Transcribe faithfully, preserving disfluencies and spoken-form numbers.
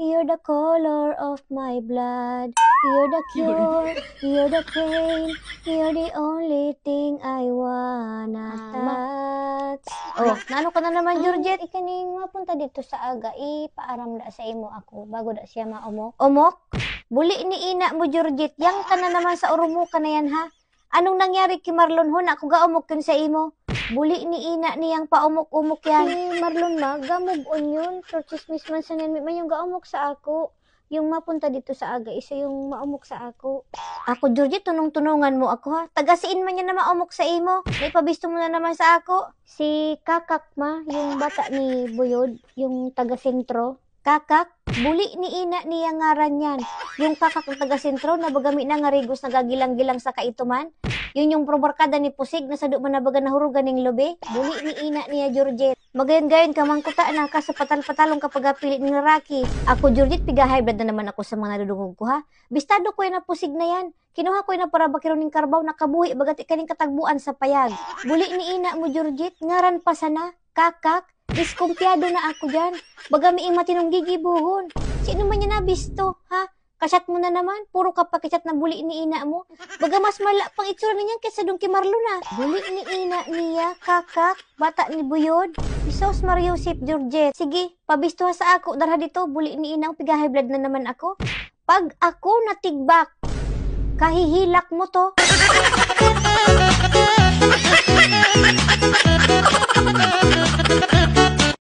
You're the color of my blood. You're the cure. You're the pain. You're the only thing I wanna touch. Oh, naano ka na naman, Georgette? Ikaning mapunta dito sa aga, ipaaram da sa imo ako, bago da siya maomok. Omok? Buli ni ina mo, Georgette. Yang ka na naman sa urumokan na yan, ha? Anong nangyari ki Marlon, ho? Ako gaomok yun sa imo. Buli ni ina niyang paomok-omok yan. Si Marlon ma, gamog on yun. Churches mismo sa niyan, may yung gaomok sa ako. Yung mapunta dito sa aga, isa yung maomok sa ako. Ako, Georgie, tunong-tunongan mo ako, ha? Taga-siin man yan na maomok sa imo? May pabisto mo na naman sa ako? Si Kakak, ma, yung bata ni Buyod, yung taga-sentro. Kakak? Buli ni ina niya ngaran yan. Yung kakak ng taga-sentro na bagami na nga rigos nagagilang-gilang sa kaituman? Yun yung probarkada ni Pusig na sado man na baga nahurugan ning lubi? Buli ni ina niya, Georgette. Magayon-gayon ka man kuta na, kaso patal-patalon ka pagapili ning lalaki. Ako, Georgette, piga-high blood na naman ako sa mga nadudungog ko, ha? Bistado ko yan na Pusig na yan. Kinuha ko yan na para bakiron ning karbaw, nakabuhi, bagati kaning katagbuan sa payag. Buli ni ina mo, Georgette, ngaran pa sana, kakak, diskumpiyado na ako dyan. Baga may matinong gigibuhon. Sino man yan nabisto, ha? Kachat mo na naman, puro ka pakichat na buli ni ina mo. Baga mas mala pang itsura niyan kaysa dong ki Marlon na. Buli ni ina niya, kakak, bata ni Buyod. Jesus, Maria, Joseph, Georgette. Sige, pabisto ha sa ako, darha dito, buli ni ina, piga-high blood na naman ako. Pag ako natigbak, kahihilak mo to.